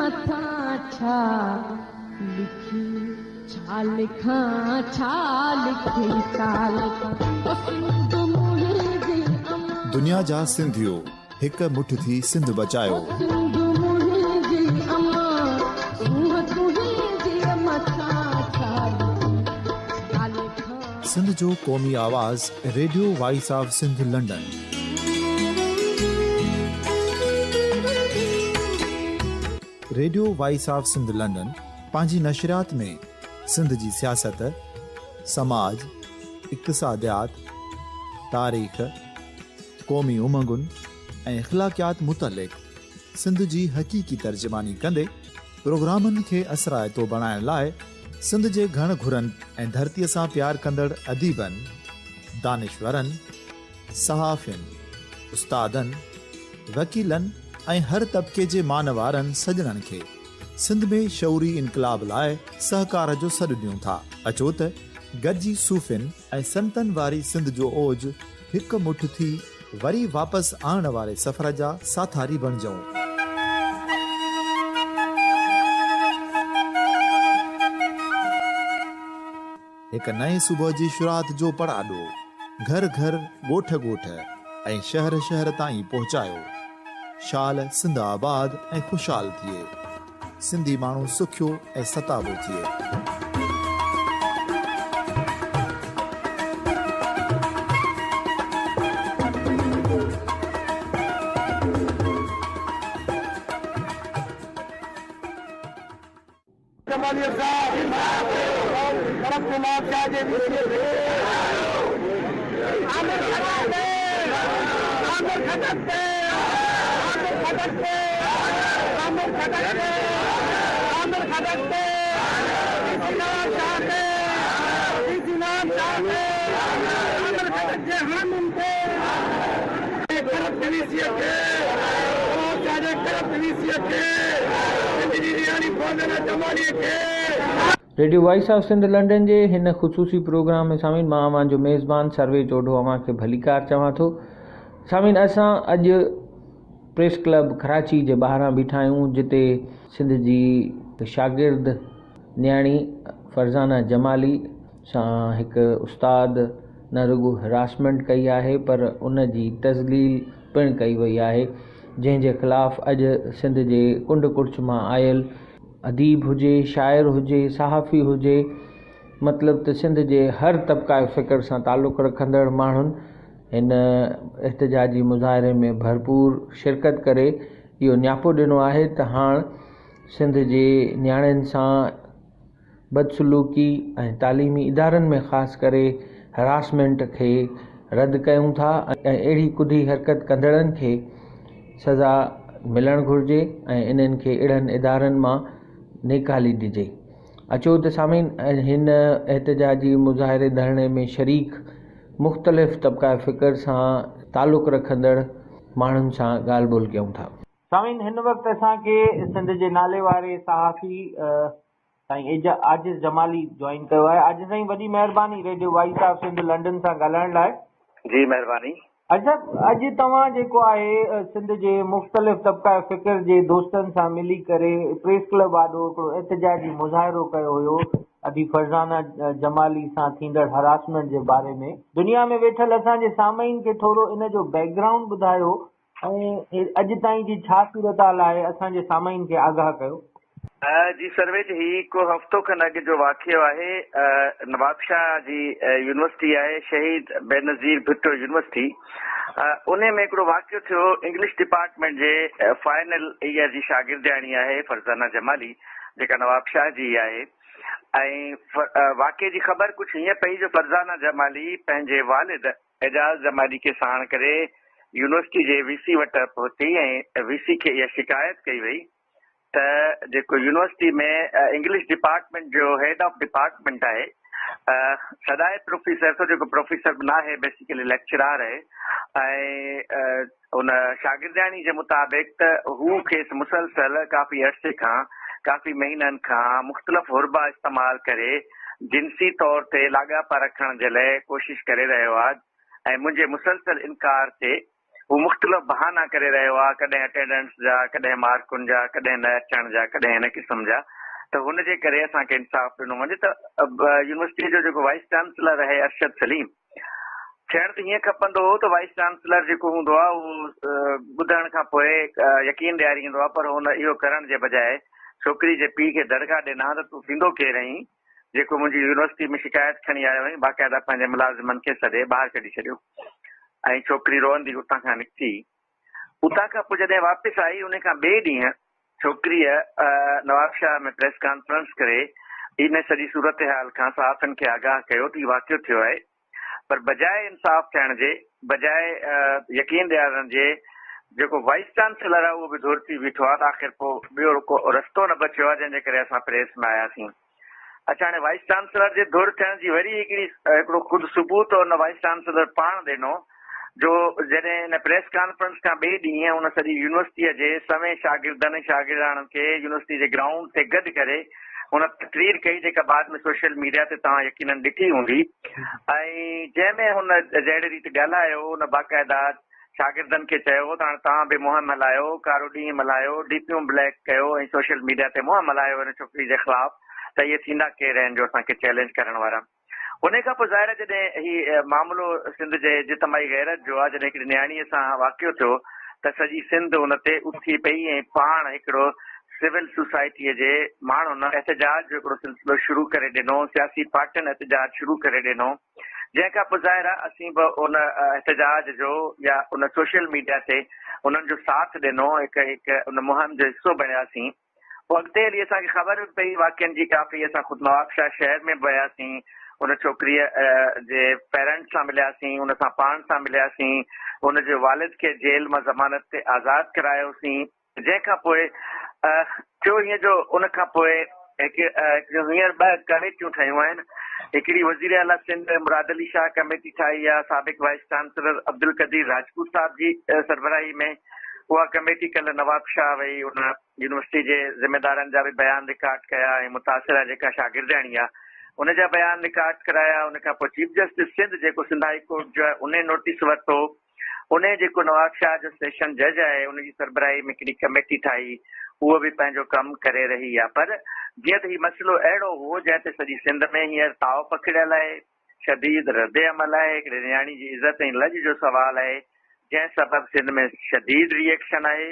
مٿان ڇا لکي ڇا لکان ڇا لکي ڇا لکان او سنڌ منهنجي امان. دنيا جا سنڌيو هڪ مٺ ٿي سنڌ بچايو. او سنڌ منهنجي امان سونهن تنهنجي مٿان ڇا لکي ڇا لکان. سنڌ جو قومي آواز radio voice of Sindh London. Radio voice of Sindh London پنهنجي نشريات ۾ سنڌ جي سياست، سماج، اقتصاديات، تاريخ، قومي امنگن ۽ اخلاقيات متعلق سنڌ جي حقيقي ترجماني ڪندي پروگرامن کي اثرائتو بڻائڻ لاء سنڌ جي گهڻ گهرن ۽ ڌرتيء سان پيار ڪندڙ اديبن، دانشورن، صحافين، استادن، وڪيلن ۽ هر طبقي جي مان وارن سڄڻن کي سنڌ ۾ شعوري انقلاب لاء سهڪار جو سڏ ڏيون ٿا. اچو ته گڏجي صوفين ۽ سنتن واري سنڌ جو اوج هڪ مٺ ٿي وري واپس آڻڻ واري سفر جا ساٿاري بڻجئون. هڪ نئين صبح جي شروعات جو پڙاڏو گهر گهر، ڳوٺ ڳوٺ ۽ شهر شهر تائين پهچايو. شال سنڌ آباد ۽ خوشحال ٿئي. سنڌي ماڻهو سکيو ۽ ستابو ٿئي. جمالي صاحب ڪرپٽ نوابشاهه جي وي سي کي عامر خٽڪ تي عامر خٽڪ تي عامر خٽڪ تي عامر خٽڪ تي عامر خٽڪ تي وي سي نوابشاهه تي وي سي نوابشاهه تي عامر خٽڪ جي حامين تي ڪرپٽ وي سي کي نوابشاهه جي ڪرپٽ وي سي کي سنڌ جي نياڻي فوزنا جمالي کي. Radio voice of Sindh London جي هن خصوصي پروگرام ۾ سامعين مان اوهان جو ميزبان سرويچ اوڍو اوهان کي ڀليڪار چوان ٿو. سامعين اسان اڄ پريس ڪلب ڪراچي جي ٻاهران بيٺا آهيون جتي سنڌ جي شاگرد نياڻي فرزانه جمالي سان هڪ استاد نه رڳو هراسمينٽ ڪئي آهي پر ان جي تذليل پڻ ڪئي وئي آهي جنهن جي خلاف اڄ سنڌ جي ڪنڊ ڪڙڇ مان آيل اديب هجي شاعر هجي صحافي هجي مطلب ته سنڌ جي هر طبقه فڪر سان تعلق رکندڙ ماڻهن هن احتجاجي مظاهري ۾ ڀرپور شرڪت ڪري اهو نياپو ڏنو آهي ته هاڻ سنڌ جي نياڻين سان بدسلوڪي ۽ تعليمي ادارن ۾ خاص ڪري هراسمينٽ کي رد ڪيون ٿا ۽ اهڙي ڪڌي حرڪت ڪندڙن کي سزا ملڻ گهرجي ۽ انهن کي اهڙن ادارن مان نيڪالي ڏجي. اچو ته سامعين هن احتجاجي مظاهري ڌرڻي ۾ شريڪ مختلف طبقه فڪر سان تعلق رکندڙ ماڻهن سان ڳالهه ٻولهه ڪيون ٿا. سامعين هن وقت اسان کي سنڌ جي نالي واري صحافي سائين عاجز جمالي جوائن ڪيو آهي. عاجز سائين وڏي مهرباني radio voice of Sindh London سان ڳالهائڻ لاء. جي مهرباني. عاجز صاحب اڄ توهان جيڪو آهي سنڌ جي مختلف طبقه فڪر جي دوستن سان ملي ڪري پريس ڪلب آڏو هڪڙو احتجاجي مظاهرو ڪيو هيو ادي فرزانه جمالي سان ٿيندڙ هراسمينٽ جي باري ۾ دنيا ۾ ويٺل اسان جي سامعين کي ٿورو ان جو بيڪ گرائونڊ ٻڌايو ۽ اڄ تائين جي ڇا صورتحال آهي اسان جي سامعين کي آگاهه ڪيو. جي سرويچ هي ڪو هفتو کن اڳ جو واقعو آهي نوابشاهه جي يونيورسٽي آهي شهيد بينظير ڀٽو يونيورسٽي انهي ۾ هڪڙو واقعو ٿيو انگلش ڊپارٽمينٽ جي فائنل ايئر جي شاگردياڻي آهي فرزانه جمالي جيڪا نوابشاهه جي آهي ۽ واقعي جي خبر ڪجهه هيئن پئي جو فرزانه جمالي پنهنجي والد اعجاز جمالي کي ساڻ ڪري يونيورسٽي جي وي سي وٽ پهتي ۽ وي سي کي اها شڪايت ڪئي وئي ته جيڪو يونيورسٽي ۾ انگلش ڊپارٽمينٽ جو هيڊ آف ڊپارٽمينٽ آهي سڏائي پروفيسر ٿو جيڪو پروفيسر به ناهي بيسيڪلي ليڪچرار آهي ۽ ان شاگردياڻي جي مطابق ته هو کيس مسلسل ڪافي عرصي کان ڪافي مهينن کان مختلف حربا استعمال ڪري جنسي طور تي لاڳاپا رکڻ جي لاء ڪوشش ڪري رهيو آهي ۽ منهنجي مسلسل انڪار تي هو مختلف بهانا ڪري رهيو آهي، ڪڏهن اٽينڊنس جا، ڪڏهن مارڪن جا، ڪڏهن نه اچڻ جا، ڪڏهن هن قسم جا، ته هن جي ڪري اسان کي انصاف ڏنو وڃي ته يونيورسٽيء جو جيڪو وائيس چانسلر آهي ارشد سليم، ٿيڻ ته هيئن کپندو هو ته وائيس چانسلر جيڪو هوندو آهي اهو ٻڌڻ کان پوء يقين ڏياريندو آهي، پر هن اهو ڪرڻ جي بجاء ڇوڪري جي پيء کي دڙڪا ڏنا ته تون ٿيندو ڪير آهين جيڪو منهنجي يونيورسٽي ۾ شڪايت کڻي آيو آهين، باقاعده پنهنجي ملازمن کي سڏي ٻاهر ڪڍي ڇڏيو ۽ ڇوڪري روئندي اتان کان نڪتي. اتان کان پوء جڏهن واپس آئي ان کان ٻئي ڏينهن ڇوڪريء نوابشاهه ۾ پريس ڪانفرنس ڪري ان سڄي صورتحال کان صحافين کي آگاهه ڪيو ته هي واقعو ٿيو آهي پر بجاء انصاف ٿيڻ جي، بجاء يقين ڏيارڻ جي جيڪو وائيس چانسلر آهي اهو به ڌر ٿي بيٺو آهي ته آخر پوء ٻيو ڪو رستو نه بچيو آهي جنهن جي ڪري اسان پريس ۾ آياسين. اڇا هاڻي وائيس چانسلر جي ڌر ٿيڻ جي وري هڪڙي هڪڙو خود ثبوت ان وائيس چانسلر پاڻ ڏنو جو جڏهن ان پريس ڪانفرنس کان ٻئي ڏينهن ان سڄي يونيورسٽيء جي سوين شاگردن ۽ شاگردياڻين کي يونيورسٽي جي گرائونڊ تي گڏ ڪري هن تقرير ڪئي جيڪا بعد ۾ سوشل ميڊيا تي توهان يقينن ڏٺي هوندي ۽ جنهن ۾ هن جهڙي ريت ڳالهايو ان باقاعده شاگردن کي چيو ته هاڻ توهان به مهم هلايو، ڪارو ڏينهن ملهايو، ڊي پيون بليڪ ڪيو ۽ سوشل ميڊيا تي مهم هلايو هن ڇوڪري جي خلاف ته اهي ٿيندا ڪير آهن جو اسان کي چئلينج ڪرڻ وارا. انهي کان پوء ظاهر آهي جڏهن هي معاملو سنڌ جي اجتماعي غيرت جو آهي جڏهن هڪڙي نياڻيء سان واقعو ٿيو ته سڄي سنڌ ان تي اٿي پئي ۽ پاڻ هڪڙو سول سوسائٽيء جي ماڻهن احتجاج جو هڪڙو سلسلو شروع ڪري ڏنو، سياسي پارٽين احتجاج شروع ڪري ڏنو، جنهن کان پوء ظاهر آهي اسين به ان احتجاج جو يا ان سوشل ميڊيا تي انهن جو ساٿ ڏنو، هڪ هڪ ان مهم جو حصو بڻياسين. پوء اڳتي هلي اسان کي خبر به پئي واقعن جي ڪافي، اسان خود نوابشاهه شهر ۾ به وياسين، ان ڇوڪريء جي پيرنٽس سان ملياسين، ان سان پاڻ سان ملياسين، ان جي والد کي جيل مان ضمانت تي آزاد ڪرايوسين. جنهن کان پوء ٿيو هيئن جو ان کان پوء هڪ هينئر ٻه ڪميٽيون ٺهيون آهن. هڪڙي وزير اعليٰ سنڌ مراد علي شاهه ڪميٽي ٺاهي آهي سابق وائيس چانسلر عبدالقدير راجپوت صاحب جي سربراهي ۾. اها ڪميٽي ڪلهه نوابشاهه وئي ان يونيورسٽي جي ذميدارن جا به بيان رڪارڊ ڪيا ۽ متاثره جيڪا شاگردياڻي آهي ان جا بيان رڪارڊ ڪرايا. ان کان پوء چيف جسٽس سنڌ جيڪو سنڌ هائي ڪورٽ جو آهي انهي نوٽيس ورتو. انهيء جيڪو نوابشاهه جو سيشن جج آهي، ان جي سربراهي ۾ هڪڙي ڪميٽي ٺاهي، اهو به پنهنجو ڪم ڪري رهي آهي. پر جيئن ته هي مسئلو اهڙو هو، جنهن تي سڄي سنڌ ۾ هينئر تاء پکڙيل آهي، شديد ردعمل آهي، هڪڙي نياڻي جي عزت ۽ لڄ جو سوال آهي، جنهن سبب سنڌ ۾ شديد ري ايڪشن آهي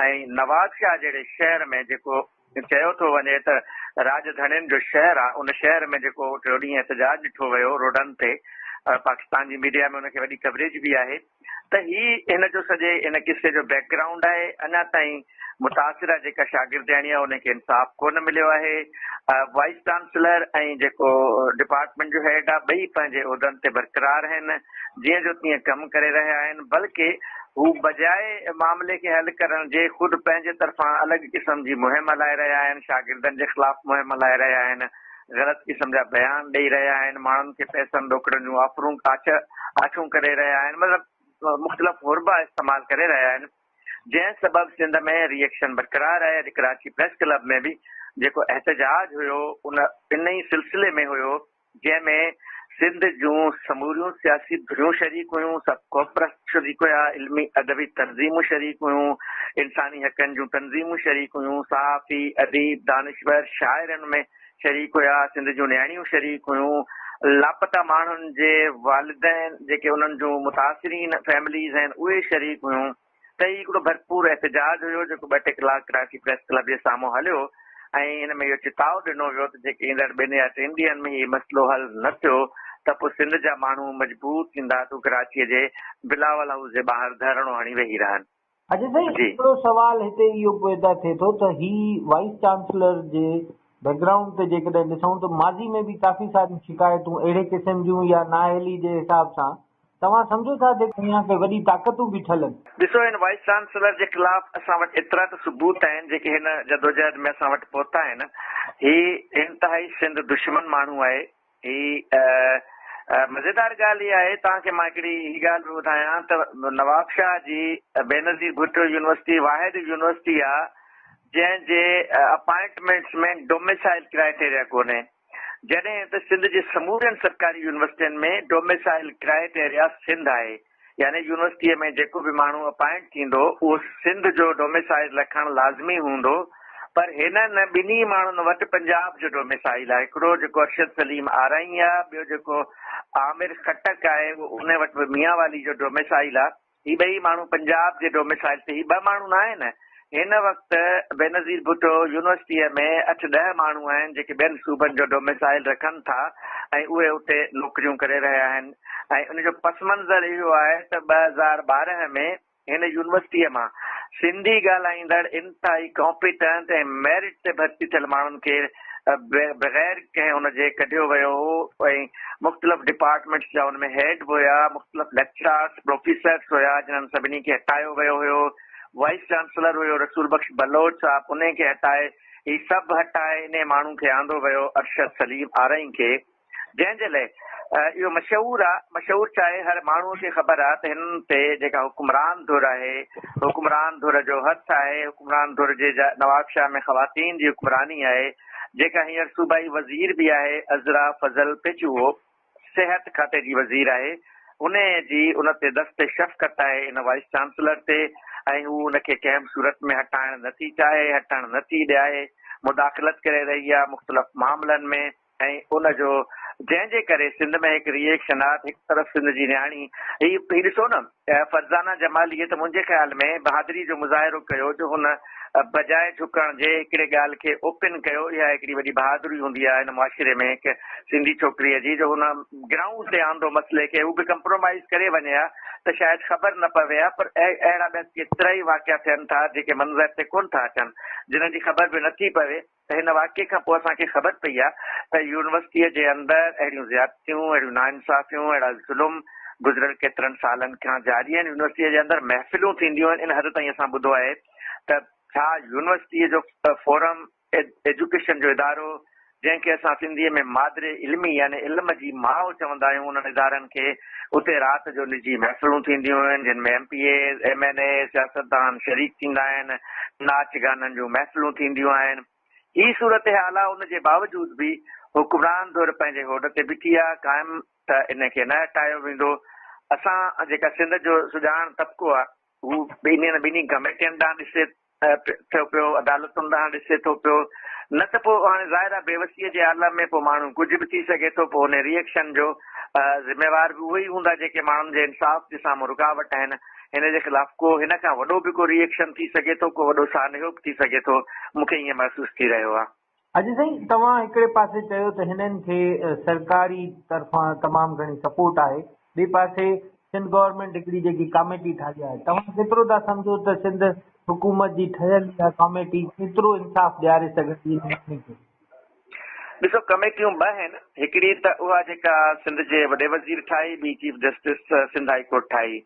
۽ نوابشاهه جهڙي شهر ۾ جيڪو چيو ٿو وڃي ته راڄ ڌڻين جو شهر آ، ان شهر ۾ جيڪو ٽيون ڏينهن احتجاج ڏٺو ويو روڊن تي، پاڪستان جي ميڊيا ۾ ان کي وڏي ڪوريج به آهي ته هي هن جو سڄي ان قصي جو بيڪ گرائونڊ آهي، اڃا تائين متاثره جيڪا شاگردياڻي آهي ان کي انصاف ڪونه مليو آهي، وائيس چانسلر ۽ جيڪو ڊپارٽمينٽ جو هيڊ آ ٻئي پنهنجي عهدن تي برقرار آهن، جيئن جو تيئن ڪم ڪري رهيا آهن، بلڪه هو بجاء معاملي کي حل ڪرڻ جي خود پنهنجي طرفان الڳ قسم جي مهم هلائي رهيا آهن، شاگردن جي خلاف مهم هلائي رهيا آهن، غلط قسم جا بيان ڏئي رهيا آهن، ماڻهن کي پئسن ڏوڪڙن جون آفرون آڇون ڪري رهيا آهن، مطلب مختلف حربا استعمال ڪري رهيا آهن، جنهن سبب سنڌ ۾ ري ايڪشن برقرار آهي، اڄ ڪراچي پريس ڪلب ۾ به جيڪو احتجاج هيو ان انهي سلسلي ۾ هيو. جنهن ۾ سنڌ جون سموريون سياسي ڌريون شريڪ هيون، سڀ قومپرست شريڪ هيا، علمي ادبي تنظيمون شريڪ هيون، انساني حقن جون تنظيمون شريڪ هيون، صحافي، اديب، دانشور، شاعر ان ۾ شريڪ هيا، سنڌ جون نياڻيون شريڪ هيون، لاپتا ماڻهن جي والدين جيڪي انهن جون متاثرين فيمليز آهن اهي شريڪ هيون. ته هي هڪڙو ڀرپور احتجاج هيو جيڪو ٻه ٽي ڪلاڪ ڪراچي پريس ڪلب جي سامهون هليو ۽ ان ۾ اهو چتاء ڏنو ويو ته جيڪي ايندڙ ٻن يا ٽن ڏينهن ۾ هي مسئلو حل نه ٿيو ته پوء سنڌ جا ماڻهو مجبور ٿيندا ته هو ڪراچي جي بلاول هائوس جي ٻاهر ڌرڻو هڻي ويهي رهن. اجي سائين جي. هڪڙو سوال هتي اهو پيدا ٿئي ٿو ته هي وائيس چانسلر جي بيڪ گرائونڊ تي جيڪڏهن ڏسون ته ماضي ۾ به ڪافي ساريون شڪايتون اهڙي قسم جون يا نااهلي جي حساب سان توهان سمجهو ٿا ته اڃا ڪي وڏي طاقتون بيٺل آهن؟ ڏسو هن وائيس چانسلر جي خلاف اسان وٽ ايترا ته ثبوت آهن جيڪي هن جدوجهد ۾ اسان وٽ پهتا آهن. هي انتهائي سنڌ دشمن ماڻهو آهي. هي مزيدار ڳالهه اها آهي توهان کي مان هڪڙي هي ڳالهه به ٻڌايان ته نوابشاهه جي بينظير ڀٽو يونيورسٽي واحد يونيورسٽي آهي جنهن جي اپائنٽمينٽس ۾ ڊوميسائل ڪرائيٽيريا ڪونهي. جڏهن ته سنڌ جي سمورين سرڪاري يونيورسٽين ۾ ڊوميسائل ڪرائيٽيريا سنڌ آهي. يعني يونيورسٽيء ۾ جيڪو به ماڻهو اپائنٽ ٿيندو اهو سنڌ جو ڊوميسائل رکڻ لازمي هوندو پر هنن ٻنهي ماڻهن وٽ پنجاب جو ڊوميسائل آهي هڪڙو جيڪو ارشد سليم آرائين آهي ٻيو جيڪو عامر خٽڪ آهي اهو ان وٽ به ميانوالي جو ڊوميسائل آهي. هي ٻئي ماڻهو پنجاب جي ڊوميسائل تي هي ٻه ماڻهو نه آهن. هن وقت بينظير ڀٽو يونيورسٽيء ۾ اٺ ڏهه ماڻهو آهن جيڪي ٻين صوبن جو ڊوميسائل رکن ٿا ۽ اهي اتي نوڪريون ڪري رهيا آهن ۽ ان جو پس منظر اهو آهي ته 2012 ۾ هن يونيورسٽيء مان سنڌي ڳالهائيندڙ انتهائي ڪامپيٽنٽ ۽ ميرٽ تي ڀرتي ٿيل ماڻهن کي بغير ڪنهن ان جي ڪڍيو ويو هو ۽ مختلف ڊپارٽمينٽس جا ان ۾ هيڊ به هيا، مختلف ليڪچرارس، پروفيسرس هيا جنھن سڀني کي هٽايو ويو هيو، وائيس چانسلر هيو رسول بخش بلوچ صاحب انهي کي هٽائي هي سڀ هٽائي انهي ماڻهو کي آندو ويو ارشد سليم آرائين کي. جنهن جي لئه اهو مشهور آ، مشهور ڇا آهي هر ماڻهوء کي خبر آ ته هنن تي جيڪا حڪمران ڌر آهي، حڪمران ڌر جو هٿ آهي، حڪمران ڌر جي نوابشاهه ۾ خواتين جي حڪمراني آهي، جيڪا هينئر صوبائي وزير به آهي، عذرا فضل پيچوهو صحت کاتي جي وزير آهي، انهيء جي ان تي دست شفقت آهي ان وائيس چانسلر تي ۽ هو ان کي ڪنهن به صورت ۾ هٽائڻ نه ٿي چاهي، هٽڻ نه ٿي ڏيائي، مداخلت ڪري رهي آ مختلف معاملن ۾. ۽ ان جو جنهن جي ڪري سنڌ ۾ هڪ ري ايڪشن آ ته هڪ طرف سنڌ جي نياڻي هي هي ڏسو نه فرزانه جمالي ته منهنجي خيال ۾ بهادري جو مظاهرو ڪيو جو هن بجاء جهڪڻ جي هڪڙي ڳالهه کي اوپن ڪيو اها هڪڙي وڏي بهادري هوندي آ هن معاشري ۾ هڪ سنڌي ڇوڪريء جي جو هن گرائونڊ تي آندو مسئلي کي هو به ڪمپرومائيز ڪري وڃي ها ته شايد خبر نه پوي ها پر اهڙا ٻيا ڪيترائي واقعا ٿين ٿا جيڪي منظر تي ڪونه ٿا اچن جنھن جي خبر به نٿي پوي. ته هن واقعي کان پوء اسان کي خبر پئي آهي ته يونيورسٽيء جي اندر اهڙيون زيادتيون، اهڙيون ناانصافيون، اهڙا ظلم گذريل ڪيترن سالن کان جاري آهن. يونيورسٽيء جي اندر محفلون ٿينديون آهن، ان حد تائين اسان ٻڌو آهي ته ڇا يونيورسٽيء جو فورم ايجوڪيشن جو ادارو جنهن کي اسان سنڌيء ۾ مادر علمي يعني علم جي ماء چوندا آهيون انهن ادارن کي اتي رات جو نجي محفلون ٿينديون آهن جن ۾ M P As, M N As, سياستدان شريڪ ٿيندا آهن، ناچ گانن جون محفلون ٿينديون آهن. هي صورتحال آ ان جي باوجود به حڪمران ڌر پنهنجي هوڏ تي بيٺي آ قائم ته ان کي نه هٽايو ويندو. اسان جيڪا سنڌ جو سڄاڻ طبقو آ هو انهن ٻنهي ڪميٽين ڏانهن ڏسي ٿو پيو، عدالتن ڏانهن ڏسي ٿو پيو، نه ته پوء هاڻي ظاهر آهي بيوسيء جي عالم ۾ پوء ماڻهو ڪجهه به ٿي سگهي ٿو، پوء انهي ري ايڪشن جو ذميوار به اهي ئي هوندا جيڪي ماڻهن جي انصاف جي سامهون رڪاوٽ آهن، هن جي خلاف ڪو هن کان وڏو به ڪو ري ايڪشن ٿي سگهي ٿو، ڪو وڏو سانحو به ٿي سگهي ٿو، مون کي ائين محسوس ٿي رهيو آهي. اڄ سائين توهان هڪڙي پاسي چيو ته هنن کي سرڪاري طرفان تمام گهڻي سپورٽ آهي ٻئي پاسي سنڌ گورنمينٽ هڪڙي جيڪي ڪاميٽي ٺاهي آهي توهان ڪيترو ٿا سمجهو ته سنڌ حڪومت جي ٺهيل اها ڪاميٽي ڪيترو انصاف ڏياري سگهندي هن ماڻهن کي؟ ڏسو ڪميٽيون ٻه آهن هڪڙي ته اها جيڪا سنڌ جي وڏي وزير ٺاهي ٻي chief justice Sindh high court ٺاهي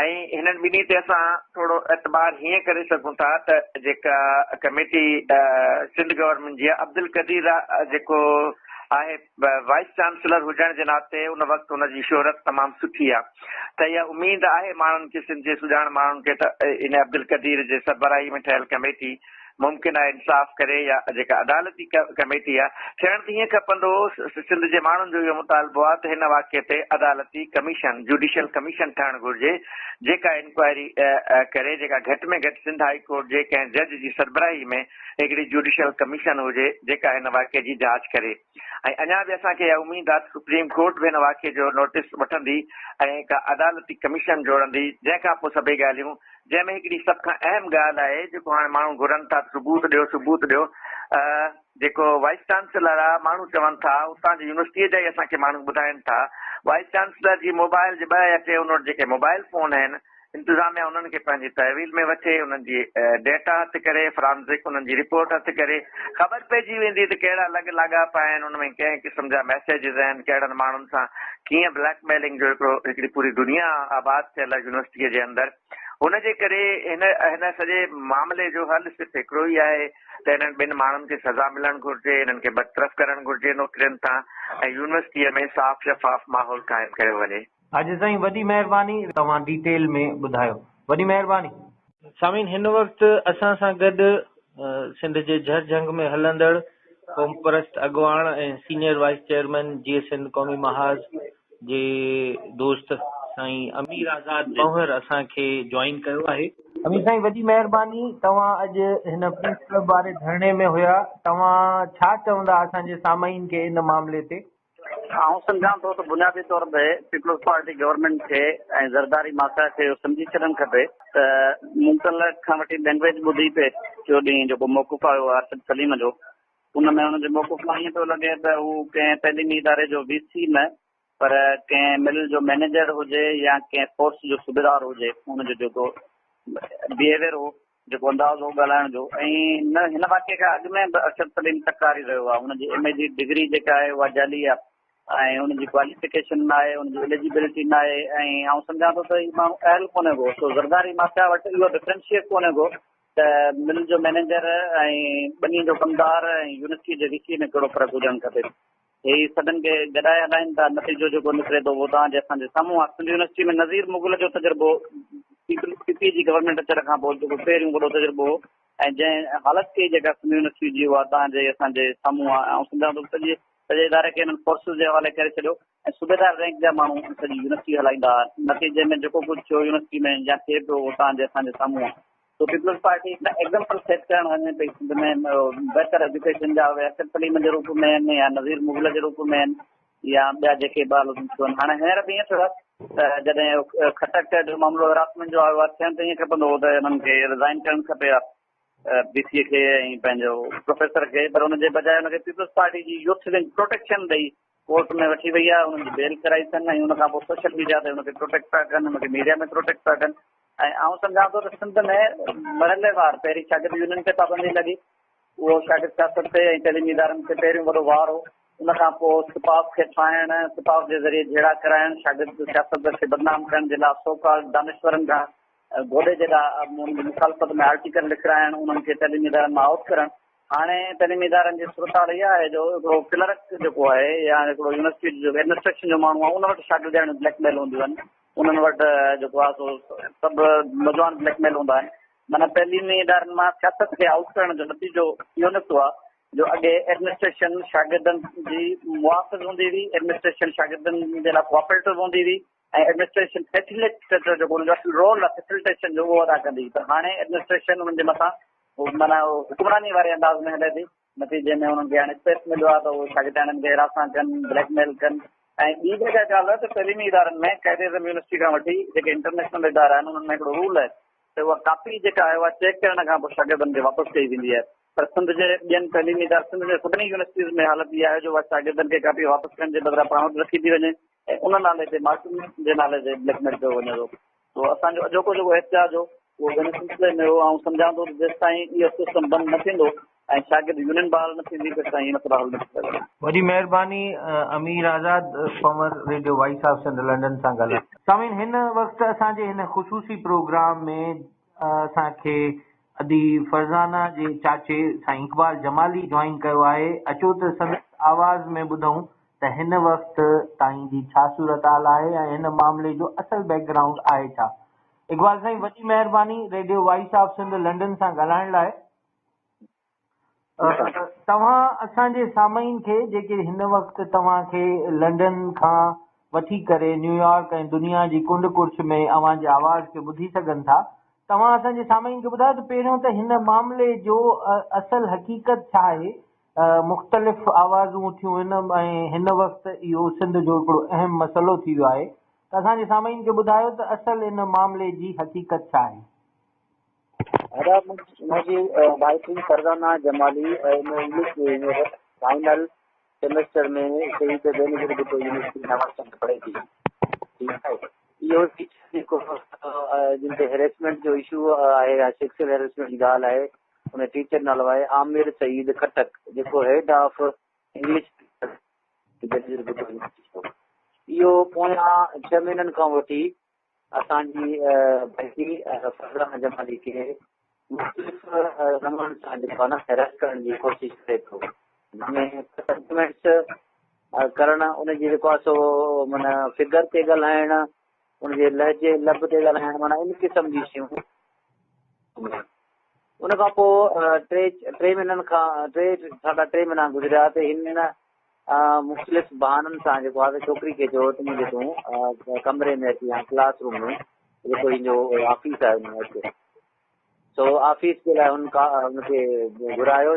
۽ هنن ٻنهي تي اسان ٿورو اعتبار هيئن ڪري سگهون ٿا ته جيڪا ڪميٽي سنڌ گورنمينٽ جي عبدالقدير جيڪو آهي وائيس چانسلر هجڻ جي ناتي ان وقت ان جي شهرت تمام سٺي آهي ته اها اميد آهي ماڻهن کي سنڌ جي سڄاڻ ماڻهن کي ته ان عبدالقدير جي سربراهي ۾ ٺهيل ڪميٽي ممڪن آهي انصاف ڪري يا جيڪا عدالتي ڪميٽي آهي ٿيڻ ته ائين کپندو هو سنڌ جي ماڻهن جو اهو مطالبو آهي ته هن واقعي تي عدالتي ڪميشن جوڊيشل ڪميشن ٺهڻ گهرجي جيڪا انڪوائري ڪري جيڪا گهٽ ۾ گهٽ سنڌ هائي ڪورٽ جي ڪنهن جج جي سربراهي ۾ هڪڙي جوڊيشل ڪميشن هجي جيڪا هن واقعي جي جاچ ڪري ۽ اڃا به اسان کي اها اميد آهي ته سپريم ڪورٽ به هن واقعي جو نوٽيس وٺندي ۽ ڪا عدالتي ڪميشن جوڙندي جنهن کان پوء سڀئي ڳالهيون جنهن ۾ هڪڙي سڀ کان اهم ڳالهه آهي جيڪو هاڻي ماڻهو گهرن ٿا ته ثبوت ڏيو ثبوت ڏيو جيڪو وائيس چانسلر آ ماڻهو چون ٿا اتان جي يونيورسٽيء جا ئي اسان کي ماڻهو ٻڌائين ٿا وائيس چانسلر جي موبائل جي ٻه يا ٽي ان وٽ جيڪي موبائل فون آهن انتظاميا انهن کي پنهنجي تحويل ۾ وٺي انهن جي ڊيٽا هٿ ڪري فرانزڪ انهن جي رپورٽ هٿ ڪري خبر پئجي ويندي ته ڪهڙا لڳ لاڳاپا آهن ان ۾ ڪنهن قسم جا ميسيجز آهن ڪهڙن ماڻهن سان ڪيئن بليڪ ميلنگ جو هڪڙو هڪڙي پوري دنيا آباد ٿيل آهي يونيورسٽيء جي اندر ان جي ڪري هن هن سڄي معاملي جو حل صرف هڪڙو ئي آهي ته هنن ٻن ماڻهن کي سزا ملڻ گهرجي هنن کي برطرف ڪرڻ گهرجي نوڪرين تان ۽ يونيورسٽيء ۾ صاف شفاف ماحول قائم ڪيو وڃي. اڄ سائين وڏي مهرباني توهان ڊيٽيل ۾ ٻڌايو وڏي مهرباني. سامعين هن وقت اسان سان گڏ سنڌ جي جھر جھنگ ۾ هلندڙ قومپرست اڳواڻ ۽ senior vice chairman Jeay Sindh Qaumi Mahaz جي دوست سائين امير آزاد پنهور اسان کي جوائن ڪيو آهي. امير سائين وڏي مهرباني توهان اڄ هن پريس ڪلب واري ڌرڻي ۾ هيا توهان ڇا چوندا اسان جي سامعين کي ان معاملي تي؟ آئون سمجهان ٿو ته بنيادي طور تي پيپلز پارٽي گورنمينٽ کي ۽ زرداري مافيا کي اهو سمجهي ڇڏڻ کپي ته مون ڪلهه کان وٺي لينگويج ٻڌي پئي ٽيون ڏينهن جيڪو موقف آيو آهي ارشد سليم جو ان ۾ ان جي موقف مان ائين پيو لڳي ته هو ڪنهن تعليمي اداري جو وي سي نه پر ڪنهن مل جو مئنيجر هجي يا ڪنهن فورس جو صوبيدار هجي ان جو جيڪو بيهيويئر هو جيڪو انداز هو ڳالهائڻ جو ۽ نه هن واقعي کان اڳ ۾ به ارشد سليم تڪراري رهيو آهي ان جي ايم اي جي ڊگري جيڪا آهي اها جعلي آهي ۽ ان جي ڪواليفڪيشن نه آهي ان جي ايليجبلٽي نه آهي ۽ آئون سمجهان ٿو ته هي ماڻهو اهل ڪونهي ڪو سو زرداري مافيا وٽ اهو ڊفرنشيئيٽ ڪونهي ڪو ته مل جو مئنيجر ۽ ٻني جو ڪمدار ۽ يونيورسٽي جي وي سي ۾ ڪهڙو فرق هجڻ کپي. هي سڀن کي گڏائي هلائين ٿا، نتيجو جيڪو نڪري ٿو اهو توهان جي اسان جي سامهون آهي. سنڌ يونيورسٽي ۾ نذير مغل جو تجربو پي پي جي گورنمينٽ اچڻ کان پوء جيڪو پهريون وڏو تجربو هو ۽ جنهن حالت ڪئي جيڪا سنڌ يونيورسٽي جي اها توهان جي اسان جي سامهون آهي. آئون سمجهان ٿو سڄي سڄي اداري کي انهن فورسز جي حوالي ڪري ڇڏيو ۽ صوبيدار رينڪ جا ماڻهو سڄي يونيورسٽي هلائيندا هئا. نتيجي ۾ جيڪو ڪجهه ٿيو يونيورسٽي ۾ يا ٿئي پيو اهو توهان جي اسان جي سامهون آهي. سو پيپلز پارٽي هڪ ايگزامپل سيٽ ڪرڻ وڃي پئي سنڌ ۾ بهتر ايجوڪيشن جا اهي ارشد سليم جي روپ ۾ آهن يا نذير مغل جي روپ ۾ آهن يا ٻيا جيڪي به حالتون ٿيون آهن هاڻي هينئر به ائين ٿيو آهي ته جڏهن خٽڪ جو معاملو هراسمينٽ جو آيو آهي ٿيڻ ته ائين کپندو هو ته انهن کي رزائن ڪرڻ کپي ها بي سي کي ۽ پنهنجو پروفيسر کي پر ان جي بجاء ان کي پيپلز پارٽي جي يوٿ ونگ پروٽيڪشن ڏئي ڪورٽ ۾ وٺي وئي آهي انهن جي بيل ڪرائي اٿن ۽ ان کان پوء سوشل ميڊيا تي ان کي پروٽيڪٽ پيا ڪن ان کي ميڊيا ۾ پروٽيڪٽ پيا ڪن ۽ آئون سمجهان ٿو ته سنڌ ۾ مرحليوار پهرين شاگرد يونين تي پابندي لڳي اهو شاگرد سياست تي ۽ تعليمي ادارن تي پهريون وڏو وار هو ان کان پوء سپاف کي ٺاهڻ سپاف جي ذريعي جهيڙا ڪرائڻ شاگرد سياست کي بدنام ڪرڻ جي لاء سو ڪالڊ دانشورن کان گوڏي جيڏا انهن جي مخالفت ۾ آرٽيڪل لکرائڻ انهن کي تعليمي ادارن مان آئوٽ ڪرڻ هاڻي تعليمي ادارن جي صورتحال اها آهي جو هڪڙو ڪلرڪ جيڪو آهي يا هڪڙو يونيورسٽي جو ايڊمنسٽريشن جو ماڻهو آهي ان وٽ شاگردياڻيون بليڪ ميل هونديون آهن انهن وٽ جيڪو آهي سو سڀ نوجوان بليڪ ميل هوندا آهن معنيٰ تعليمي ادارن مان سياست کي آئوٽ ڪرڻ جو نتيجو اهو نڪتو آهي جو اڳي ايڊمنسٽريشن شاگردن جي محافظ هوندي هئي ايڊمنسٽريشن شاگردن جي لاء ڪوآپريٽو هوندي هئي ۽ ايڊمنسٽريشن فيسليٽيٽر جيڪو ان جو اصل رول آهي فيسلٽيشن جو اهو ادا ڪندي پر هاڻي ايڊمنسٽريشن انهن جي مٿان معنيٰ حڪمراني واري انداز ۾ هلي ٿي نتيجي ۾ انهن کي هاڻي اسپيس مليو آهي ته اهي شاگردياڻين کي هراسان ڪن بليڪ ميل ڪن ۽ ٻي جيڪا ڳالهه آهي ته تعليمي ادارن ۾ قائد اعظم يونيورسٽي کان وٺي جيڪي انٽرنيشنل ادارا آهن انهن ۾ هڪڙو رول آهي ته اها ڪاپي جيڪا آهي اها چيڪ ڪرڻ کان پوء شاگردن کي واپس ڪئي ويندي آهي پر سنڌ جي ٻين تعليمي ادارن سنڌ جي سڀني يونيورسٽيز ۾ حالت اها آهي جو اها شاگردن کي ڪاپي واپس ڪرڻ جي بدران پاڻ وٽ رکي ٿي وڃي ۽ ان نالي تي مارڪن جي نالي تي بليڪ ميل ڪيو وڃي ٿو سو اسان جو اڄوڪو جيڪو احتجاج هو اهو ان سلسلي ۾ هو. آئون سمجهان ٿو ته جيستائين اهو سسٽم بند نه ٿيندو ۽ شاگرد يونين بحال نه ٿيندي تيستائين هي مسئلا حل نه ٿي سگهندا. وڏي مهرباني Amir Azad Panhwar radio voice of Sindh London سان ڳالهائڻ. سامعين هن وقت اسان جي هن خصوصي پروگرام ۾ اسان کي ادي فرزانه جي چاچي سائين اقبال جمالي جوائن ڪيو آهي اچو ته سندس آواز ۾ ٻڌون ته هن وقت تائين جي ڇا صورتحال آهي ۽ هن معاملي جو اصل بيڪ گرائونڊ آهي ڇا؟ اقبال سائين وڏي مهرباني radio voice of Sindh London سان ڳالهائڻ لاء. توهان اسان جي سامعين کي جيڪي هن وقت توهان کي لنڊن کان وٺي ڪري نيويارڪ ۽ دنيا جي ڪنڊ ڪڙڇ ۾ اوهان جي آواز کي ٻڌي سگهن ٿا توهان اسان جي سامعين کي ٻڌايو ته پهريون ته هن معاملي جو اصل حقيقت ڇا آهي مختلف آوازون اٿيون آهن ۽ هن وقت اهو سنڌ جو هڪڙو اهم مسئلو ٿي ويو آهي ته اسان جي سامعين کي ٻڌايو ته اصل ان معاملي جي حقيقت ڇا آهي؟ ادا منهنجي ڀائٽي Farzana Jamali M A English جو هينئر فائنل سيمسٽر ۾ شهيد بينظير ڀٽو يونيورسٽي نوابشاهه ۾ پڙهي ٿي ٺيڪ آهي اهو ٽيچر جيڪو جن تي هريسمينٽ جو اشو آهي يا سيڪسوئل هريسمينٽ جي ڳالهه آهي ان ٽيچر نالو آهي عامر سعيد خٽڪ جيڪو head of English Benazir Bhutto university اهو پويان ڇهه مهينن کان وٺي اسان جي ڀائي فرزانه جمالي کي مختلف نمونن سان جيڪو آهي نه هيراس ڪرڻ جي ڪوشش ڪري ٿو جنهن ۾ ڪمينٽس ڪرڻ ان جي جيڪو آهي سو معنيٰ فگر تي ڳالهائڻ ان جي لهجي لب تي ڳالهائڻ معنيٰ ان قسم جي شيون ان کان پوء ٽي ٽي مهينن کان ٽي ساڍا ٽي مهينا گذريا ته هن مختلف بهانن سان جيڪو آهي ڇوڪري کي چيو ته منهنجي تون ڪمري ۾ اچ يا ڪلاس روم ۾ جيڪو هن جو آفيس آهي ان ۾ اچ. سو آفيس جي لاء هن کا هن کي گهرايو،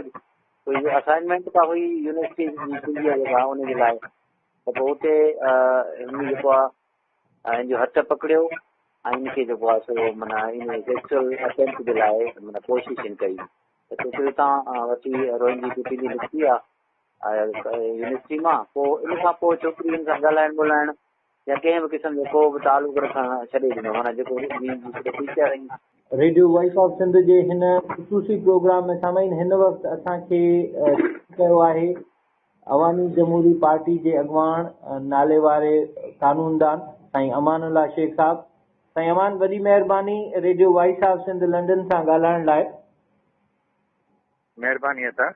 ڪوئي اسائنمينٽ ڪا هئي يونيورسٽي جي ٿيندي آهي جيڪا ان جي لاء، ته پوء اتي هن جيڪو آهي هن جو هٿ پڪڙيو ۽ هن کي جيڪو آهي سو معنيٰ ان سيڪشل اٽيمپٽ جي لاء معنيٰ ڪوشش هن ڪئي ته ڇوڪري اتان وٺي روئندي ڪٽيندي نڪتي آهي يونيورسٽي مان. پوء ان کان پوء ڇوڪري هن سان ڳالهائڻ ٻولهائڻ يا ڪنهن به قسم جو ڪو به تعلق رکڻ ڇڏي ڏنو، معنيٰ جيڪو teacher ۽. Radio voice of Sindh جي هن خصوصي پروگرام ۾ سامعين هن وقت اسان کي ڪيو آهي عوامي جمهوري پارٽي جي اڳواڻ نالي واري قانوندان سائين امان الله شيخ صاحب. سائين امان وڏي مهرباني radio voice of Sindh London سان ڳالهائڻ لاء. مهرباني ادا.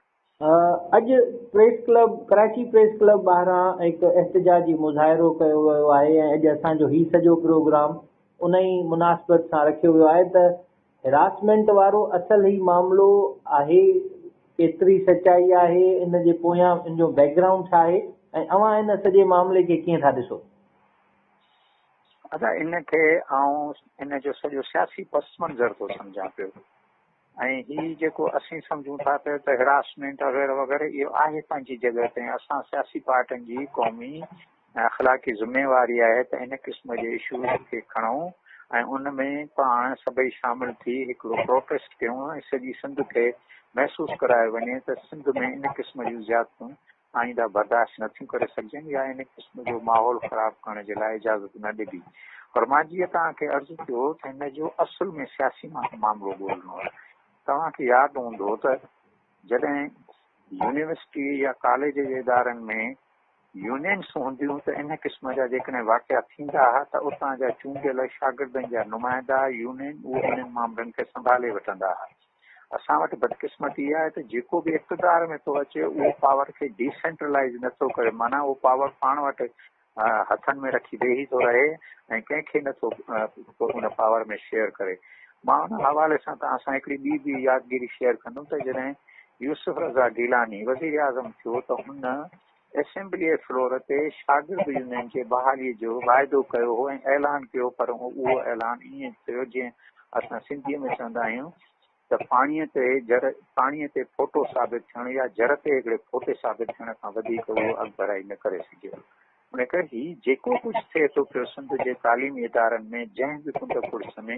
اڄ press club Karachi press club ٻاهران هڪ احتجاجي مظاهرو ڪيو ويو آهي ۽ اڄ اسان جو هي سڄو پروگرام ان ئي مناسبت سان رکيو ويو آهي ته هراسمينٽ وارو اصل هي معاملو آهي، ڪيتري سچائي آهي ان جي پويان، ان جو بيڪ گرائونڊ ڇا آهي ۽ اوهان ان سڄي معاملي کي ڪيئن ٿا ڏسو؟ ادا ان کي آئون ان جو سڄو سياسي پس منظر ٿو سمجهان پيو. ۽ هي جيڪو اسين سمجهون ٿا پيا ته هراسمينٽ وغيره وغيره اهو آهي پنهنجي جڳهه تي ۽ اسان سياسي پارٽين جي قومي ۽ اخلاقي ذميواري آهي ته ان قسم جي اشوز کي کڻون ۽ ان ۾ پاڻ سڀئي شامل ٿي هڪڙو پروٽيسٽ ڪيون ۽ سڄي سنڌ کي محسوس ڪرايو وڃي ته سنڌ ۾ ان قسم جون زيادتيون آئنده برداشت نه ٿيون ڪري سگهجن يا ان قسم جو ماحول خراب ڪرڻ جي لاء اجازت نه ڏبي. پر مان جيئن توهان کي عرض ڪيو ته هن جو اصل ۾ سياسي معاملو ڳولڻو آهي. توهان کي ياد هوندو ته جڏهن يونيورسٽي يا ڪاليج جي ادارن ۾ يونينس هونديون ته ان قسم جا جيڪڏهن واقعا ٿيندا ها ته اتان جا چونڊيل شاگردن جا نمائندا يونين اهي انهن معاملن کي سنڀالي وٺندا ها. اسان وٽ بدقسمتي اها آهي ته جيڪو به اقتدار ۾ ٿو اچي اهو پاور کي ڊيسينٽرلائيز نه ٿو ڪري، معنيٰ اهو پاور پاڻ وٽ هٿن ۾ رکي ويهي ٿو رهي ۽ ڪنهن کي نه ٿو ان پاور ۾ شيئر ڪري. مان ان حوالي سان توهان سان هڪڙي ٻي به يادگيري شيئر ڪندم ته جڏهن يوسف رضا گيلاني وزيراعظم ٿيو ته هن اسيمبليء فلور تي شاگرد يونين جي بحاليء جو واعدو ڪيو هو ۽ اعلان ڪيو پر اهو اعلان ائين ٿيو جيئن اسان سنڌيء ۾ چوندا آهيون ته پاڻيء تي جر پاڻيء تي ڦوٽو ثابت ٿيڻ يا جر تي هڪڙي ڦوٽي ثابت ٿيڻ کان وڌيڪ اهو اڳڀرائي نه ڪري سگهيو. ان ڪري هي جيڪو ڪجهه ٿئي ٿو پيو سنڌ جي تعليمي ادارن ۾ جنهن به ڪنڊ ڪڙڇ ۾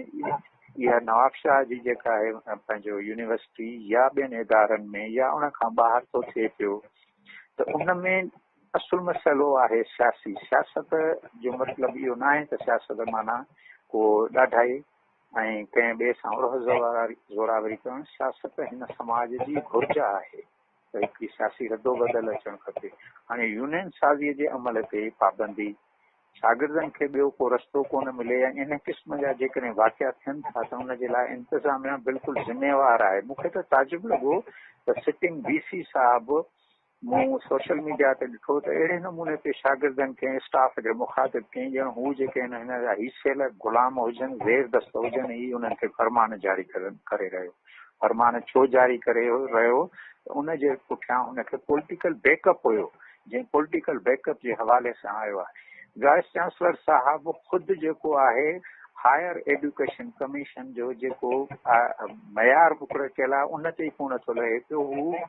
اها نوابشاهه جي جيڪا آهي پنهنجو يونيورسٽي يا ٻين ادارن ۾ يا ان کان ٻاهر ٿو ٿئي پيو ته ان ۾ اصل مسئلو آهي سياسي. سياست جو مطلب اهو ناهي ته سياست معنيٰ ڪو ڏاڍائي ۽ ڪنهن ٻئي سان ارهه زوراوري ڪرڻ. سياست هن سماج جي گهرج آهي ته هڪڙي سياسي ردوبدل اچڻ کپي. هاڻي يونين سازيء جي عمل تي پابندي، شاگردن کي ٻيو ڪو رستو ڪونه ملي ۽ ان قسم جا جيڪڏهن واقعا ٿين ٿا ته ان جي لاء انتظاميا بلڪل ذميوار آهي. مون کي ته تعجب لڳو ته سٽنگ ڊي سي صاحب مون سوشل ميڊيا تي ڏٺو ته اهڙي نموني تي شاگردن کي ۽ اسٽاف کي مخاطب ڪيائين ڄڻ هو جيڪي آهن هن جا هيسيل غلام هجن، زيردست هجن، هي انهن کي فرمان جاري ڪري رهيو. فرمان ڇو جاري ڪري رهيو ته ان جي پٺيان ان کي پوليٽيڪل بيڪ اپ هيو جنهن پوليٽيڪل بيڪ اپ جي حوالي سان آيو آهي. وائيس چانسلر صاحب خود جيڪو آهي هائر ايڊيوڪيشن ڪميشن جو جيڪو معيار مقرر ڪيل آهي ان تي ئي ڪونه ٿو لهي پيو هو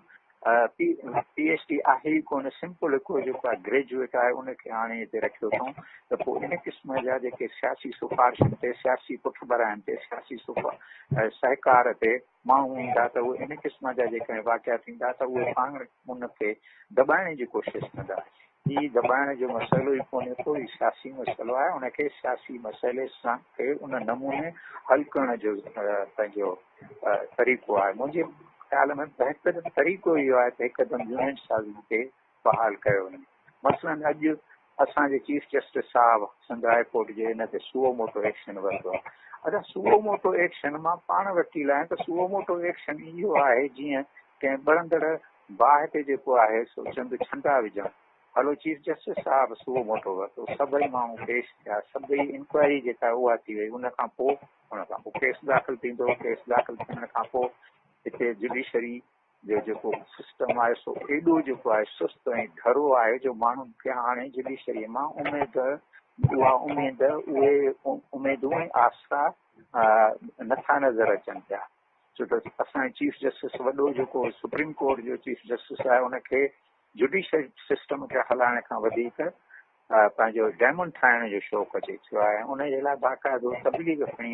پي ايڇ ڊي آهي ئي ڪونه سمپل هڪڙو جيڪو آهي گريجوئيٽ آهي ان کي آڻي هتي رکيو اٿئون ته پوء ان قسم جا جيڪي سياسي سفارشن تي سياسي پٺڀراين تي سياسي سهڪار تي ماڻهو ايندا ته اهي ان قسم جا جيڪڏهن واقعا ٿيندا ته اهي پاڻ ان کي دٻائڻ جي ڪوشش ڪندا. هي دٻائڻ جو مسئلو ئي ڪونهي ڪو، هي سياسي مسئلو آهي، ان کي سياسي مسئلي سان کي ان نموني حل ڪرڻ جو پنهنجو طريقو آهي. منهنجي خيال ۾ بهتر طريقو اهو آهي ته هڪدم يونٽ سازي کي بحال ڪيو وڃي. مثلاً اڄ اسان جي چيف جسٽس صاحب سنڌ هاء ڪورٽ جي ان تي سوئو موٽو ايڪشن ورتو آهي. ادا سوئو موٽو ايڪشن مان پاڻ وڪيل آهيان ته سوئو موٽو ايڪشن اهو آهي جيئن ڪنهن ٻرندڙ باهه تي جيڪو آهي سو چند ڇنڊا وجهڻ. هلو چيف جسٽس صاحب سوئو موٽو ورتو، سڀئي ماڻهو پيش ٿيا، سڀئي انڪوائري جيڪا اها ٿي وئي، ان کان پوء ان کان پوء ڪيس داخل ٿيندو، ڪيس داخل ٿيڻ کان پوء هتي جڊيشري جو جيڪو سسٽم آهي سو ايڏو جيڪو آهي سست ۽ ڍرو آهي جو ماڻهن کي هاڻي جڊيشري مان اميد اها اميد اهي اميدون ۽ آسرا نٿا نظر اچن پيا. ڇو ته اسان جو چيف جسٽس وڏو جيڪو سپريم ڪورٽ جو چيف جسٽس آهي ان کي جڊيشل سسٽم کي هلائڻ کان وڌيڪ پنهنجو ڊيمن ٺاهڻ جو شوق اچي ٿيو آهي ۽ ان جي لاء باقاعدو تبليغ کڻي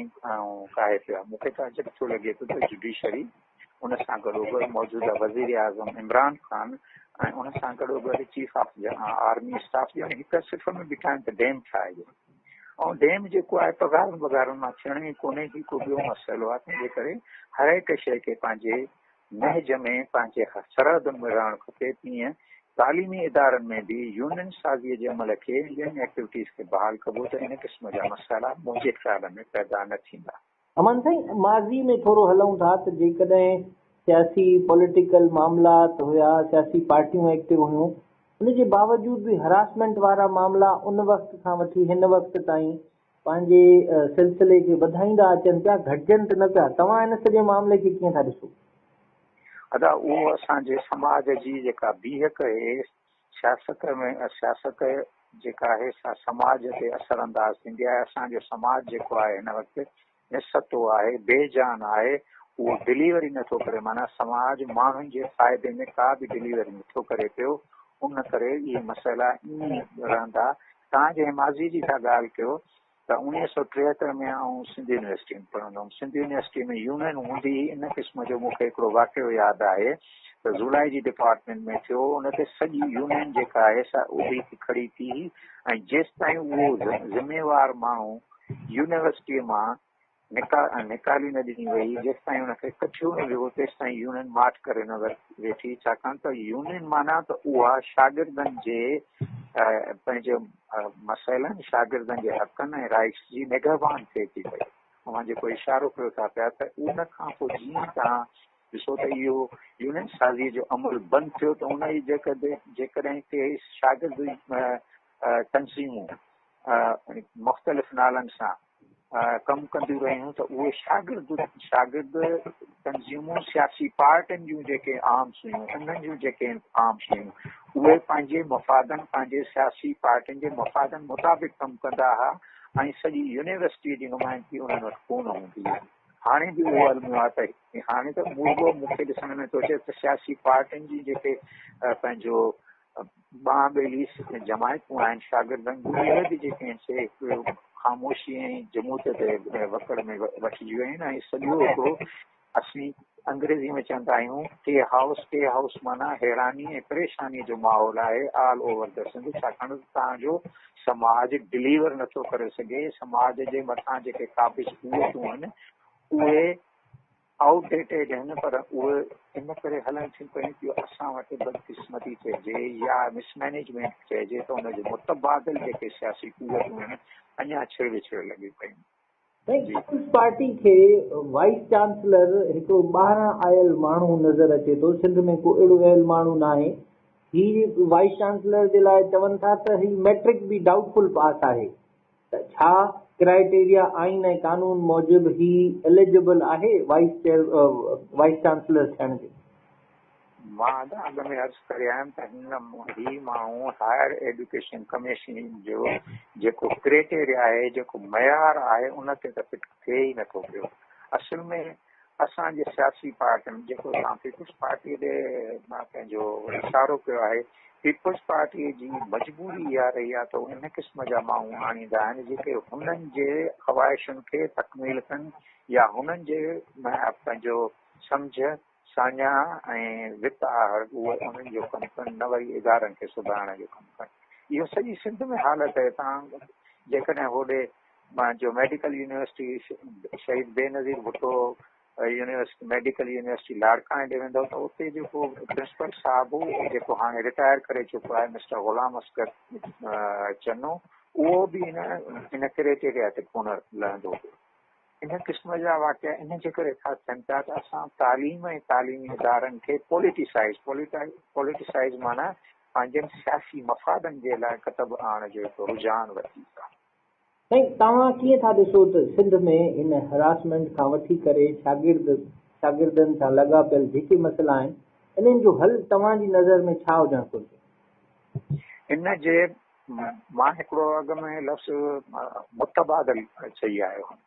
ڪاهي پيو آهي. مون کي ته عجب ٿو لڳي پيو ته جڊيشري ان سان گڏوگڏ موجوده وزير اعظم عمران خان ۽ ان سان گڏوگڏ چيف آف آرمي اسٽاف ڄڻ هڪ صف ۾ بيٺا آهن ته ڊيم ٺاهجي ۽ ڊيم جيڪو آهي پگهارن وگهارن مان ٿيڻ ئي ڪونهي، هي ڪو ٻيو مسئلو آهي. تنهن جي ڪري هر هڪ شيء کي پنهنجي نهج ۾ پنهنجي سرحدن ۾ رهڻ کپي، تيئن تعليمي ادارن ۾ به يونين سازيء جي عمل کي ۽ ٻين ايڪٽيوٽيز کي بحال ڪبو ته ان قسم جا مسئلا منهنجي خيال ۾ پيدا نه ٿيندا. امان سائين ماضي ۾ ٿورو هلون ٿا ته جيڪڏهن سياسي پوليٽيڪل معاملات هيا، سياسي پارٽيون ايڪٽو هيون، ان جي باوجود به هراسمينٽ وارا معاملا ان وقت کان وٺي هن وقت تائين پنهنجي سلسلي کي وڌائيندا اچن پيا، گهٽجن ته نه پيا، توهان ان سڄي معاملي کي ڪيئن ٿا ڏسو؟ ادا اهو اسان جي سماج جي جيڪا بيهڪ اهي سياست ۾ سياست جيڪا آهي سا سماج تي اثر انداز ٿيندي آهي، اسان جو سماج جيڪو آهي هن وقت نستو آهي، بي جان آهي، اهو ڊليوري نٿو ڪري معنيٰ سماج ماڻهن جي فائدي ۾ ڪا به ڊليوري نٿو ڪري پيو، ان ڪري اهي مسئلا ائين ئي رهندا. توهان جنهن ماضي جي ٿا ڳالهه ڪيو ته 1973 ۾ آئون سنڌ يونيورسٽي ۾ پڙهندو هوم. سنڌ يونيورسٽي ۾ يونين هوندي هئي. ان قسم جو مون کي هڪڙو واقعو ياد آهي ته زولاجي ڊپارٽمينٽ ۾ ٿيو. ان تي سڄي يونين جيڪا آهي سا اڀي ٿي کڙي ٿي هئي ۽ جيستائين اهو ذميوار ماڻهو يونيورسٽيء مان نيڪالي نه ڏني وئي، جيستائين ان کي ڪڍيو نه ويو، تيستائين يونين ماٺ ڪري نه ويٺي، ڇاڪاڻ ته يونين معنيٰ ته اها شاگردن جي پنهنجي مسئلن، شاگردن جي حقن ۽ رائٽس جي نگهبان ٿئي ٿي پئي. اوهان جيڪو اشارو ڪيو ٿا پيا ته ان کان پوء جيئن توهان ڏسو ته اهو يونين سازيء جو عمل بند ٿيو ته ان جي جيڪڏهن ڪي شاگرد تنظيمون مختلف نالن سان ڪم ڪنديون رهيون ته اهي شاگرد شاگرد تنظيمون سياسي پارٽين جون جيڪي آرمس هيون انهن جون جيڪي آرمس هيون اهي پنهنجي مفادن پنهنجي سياسي پارٽين جي مفادن مطابق ڪم ڪندا هئا ۽ سڄي يونيورسٽي جي نمائندگي انهن وٽ ڪونه هوندي هئي. هاڻي به اهو الميو آهي ته هاڻي ته مورڳو مون کي ڏسڻ ۾ ٿو اچي ته سياسي پارٽين جي جيڪي پنهنجو ٻانهن ٻيلي جماعتون آهن شاگردن جون اهي به جيڪي آهن سي هڪ خاموشي ۽ جمود تي وڪڙ ۾ وٺجي ويون آهن ۽ سڄو هڪڙو اسين انگريزي ۾ چوندا آهيون ٽي هائوس ٽي هائوس معنيٰ حيراني ۽ پريشاني جو ماحول آهي آل اوور the Sindh ڇاڪاڻ ته توهان جو سماج ڊليور نٿو ڪري سگهي سماج جي مٿان جيڪي قابض قوتون آهن اهي آئوٽ ڊيٽيڊ آهن پر اهي ان ڪري هلن ٿيون پيون جو اسان وٽ بدقسمتي چئجي يا مس مئنيجمينٽ چئجي ته ان جو متبادل جيڪي سياسي قوتون آهن اڃا ڇڙ وڇڙ لڳيون پيون. سائين پيپلز پارٽي کي وائيس چانسلر هڪڙو ٻاهران آيل ماڻهو نظر اچي ٿو، سنڌ ۾ ڪو اهڙو اهل ماڻهو ناهي، هي وائيس چانسلر جي لاء چون ٿا ته هي ميٽرڪ به ڊائوٽ فل پاس آهي، ته ڇا ڪرائيٽيريا آئين ۽ قانون موجب هي ايليجبل آهي وائيس چيئر وائيس چانسلر ٿيڻ جي؟ مان ادا اڳ ۾ عرض ڪري آيم ته هن هي ماڻهو هائر ايڊيوڪيشن ڪميشن جو جيڪو ڪريٽيريا آهي جيڪو معيار آهي ان تي ته فٽ ٿئي ئي نٿو پيو اصل ۾ اسان جي سياسي پارٽين جيڪو توهان پيپلز پارٽيء ڏي مان پنهنجو اشارو ڪيو آهي، پيپلز پارٽيء جي مجبوري اها رهي آهي ته ان قسم جا ماڻهو آڻيندا آهن جيڪي هنن جي خواهشن کي تڪميل ڪن يا هنن جي پنهنجو سمجهه، ساڃاهه ۽ وت آهر اهي انهن جو ڪم ڪن نه وري ادارن کي سڌارڻ جو ڪم ڪن. اهو سڄي سنڌ ۾ حالت آهي. توهان جيڪڏهن هوڏي جو medical university Shaheed Benazir Bhutto university medical university لاڙڪاڻي ڏي ويندو ته اتي جيڪو پرنسپل صاحب هو جيڪو هاڻي رٽائر ڪري چڪو آهي مسٽر غلام اصغر چنو اهو به ان ان ڪريٽيريا تي ڪونه لهندو هو. ان قسم جا واقعا ان جي ڪري ٿا ٿين پيا ته اسان تعليم ۽ تعليمي ادارن کي پوليٽيسائز پوليٽيسائز معنيٰ پنهنجن سياسي مفادن جي لاء ڪتب آڻڻ جو هڪ رجحان وڌي ويو آهي. سائين توهان ڪيئن ٿا ڏسو ته سنڌ ۾ هن هراسمينٽ کان وٺي ڪري شاگرد شاگردن سان لاڳاپيل جيڪي مسئلا آهن انهن جو حل توهان جي نظر ۾ ڇا هجڻ گهرجي؟ ان جي مان هڪڙو اڳ ۾ لفظ متبادل چئي آيو هئم.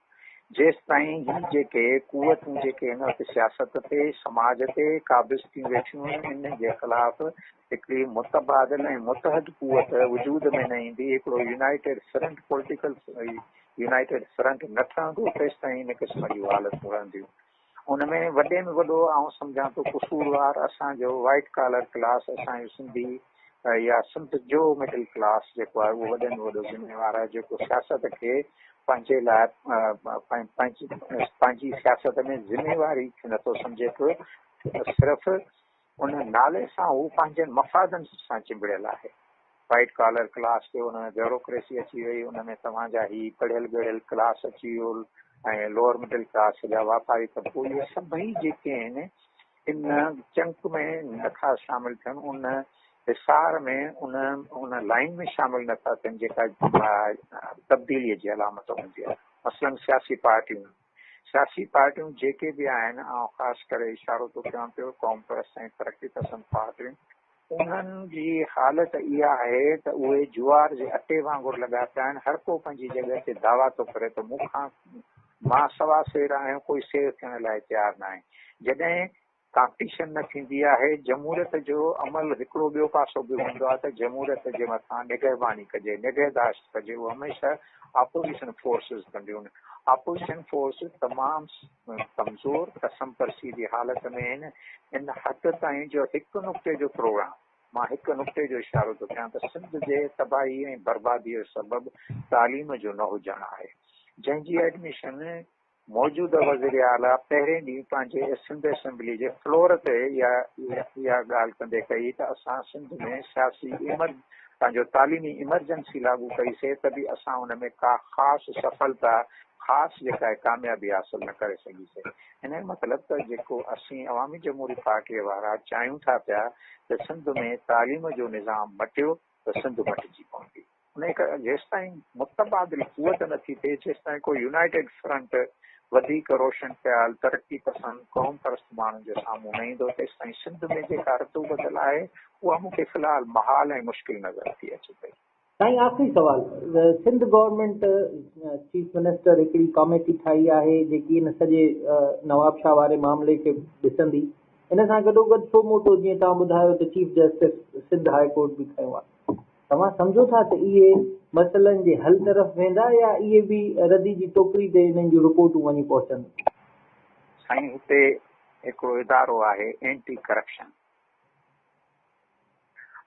جيستائين هي جيڪي قوتون جيڪي هن وقت سياست تي، سماج تي قابض ٿيون ويٺيون آهن، انهن جي خلاف هڪڙي متبادل ۽ متحد قوت وجود ۾ نه ايندي، هڪڙو united front political united front نه ٺهندو، تيستائين ان قسم جون حالتون رهنديون. ان ۾ وڏي ۾ وڏو آئون سمجهان ٿو قصوروار اسان جو وائيٽ ڪالر ڪلاس، اسان جو سنڌي يا سنڌ جو مڊل ڪلاس جيڪو آهي اهو وڏي ۾ وڏو ذميوار آهي، جيڪو سياست کي پنهنجي لاء پنهنجي سياست ۾ ذميواري کي نٿو سمجهي پيو، صرف ان نالي سان هو پنهنجن مفادن سان چنبڙيل آهي. وائيٽ ڪالر ڪلاس جو ان ۾ بيوروڪريسي اچي وئي، ان ۾ توهان جا هي پڙهيل ڳڙهيل ڪلاس اچي ويو ۽ لوئر مڊل ڪلاس جا واپاري طبقو، اهي سڀئي جيڪي آهن ان چنڪ ۾ نٿا شامل ٿين، ان حصار ۾ ان ان لائين ۾ شامل نٿا ٿين جيڪا تبديلي جي علامت هوندي آهي. مثلاً سياسي پارٽيون، سياسي پارٽيون جيڪي به آهن، آئون خاص ڪري اشارو ٿو ڪيان پيو قوم پرست ۽ ترقي پسند پارٽيون، انهن جي حالت اها آهي ته اهي جوار جي اٽي وانگر لڳا پيا آهن، هر ڪو پنهنجي جڳهه تي دعويٰ ٿو ڪري ته مون کان مان سوا سير آهيان، ڪوئي سير ٿيڻ لاء تيار ناهي. جڏهن ڪامپٽيشن نه ٿيندي آهي، جمهوريت جو عمل هڪڙو ٻيو پاسو به هوندو آهي ته جمهوريت جي مٿان نگهباني ڪجي، نگهداشت ڪجي، اهو هميشه اپوزيشن فورسز ڪنديون آهن. اپوزيشن فورس تمام ڪمزور، ڪسمپرسي جي حالت ۾ آهن، ان حد تائين جو هڪ نقطي جو پروگرام، مان هڪ نقطي جو اشارو ٿو ڪيان ته سنڌ جي تباهي ۽ بربادي جو سبب تعليم جو نه هجڻ آهي، جنهن جي ايڊميشن موجوده وزيراعليٰ پهرين ڏينهن پنهنجي سنڌ اسيمبلي جي فلور تي اها اها ڳالهه ڪندي ڪئي ته اسان سنڌ ۾ سياسي ايمر پنهنجو تعليمي ايمرجنسي لاڳو ڪئي سي ته به اسان ان ۾ ڪا خاص سڦلتا خاص جيڪا آهي ڪاميابي حاصل نه ڪري سگهي سي. ان جو مطلب ته جيڪو اسين عوامي جمهوري پارٽيء وارا چاهيون ٿا پيا ته سنڌ ۾ تعليم جو نظام مٽيو ته سنڌ مٽجي پوندي. انهيء ڪري جيستائين متبادل قوت نه ٿي ٿئي، جيستائين ڪو يونائيٽيڊ فرنٽ وڌيڪ روشن خيال، ترقي پسند، قوم پرست ماڻهن جي سامهون نه ايندو، تيستائين سنڌ ۾ جيڪا ردوبدل آهي، اها مون کي في الحال محال ۽ مشڪل نظر ٿي اچي پئي. سائين آخري سوال، سنڌ گورنمينٽ چيف منسٽر هڪڙي ڪاميٽي ٺاهي آهي جيڪي ان سڄي نوابشاهه واري معاملي کي ڏسندي، ان سان گڏوگڏ سو موٽو جيئن توهان ٻڌايو ته chief justice Sindh high court به کنيو آهي. توهان سمجهو ٿا ته اهي مسئلن جي حل طرف ويندا يا اهي به ردي جي ٽوڪري تي انهن جون رپورٽون وڃي پهچنديون؟ سائين هتي هڪڙو ادارو آهي اينٽي ڪرپشن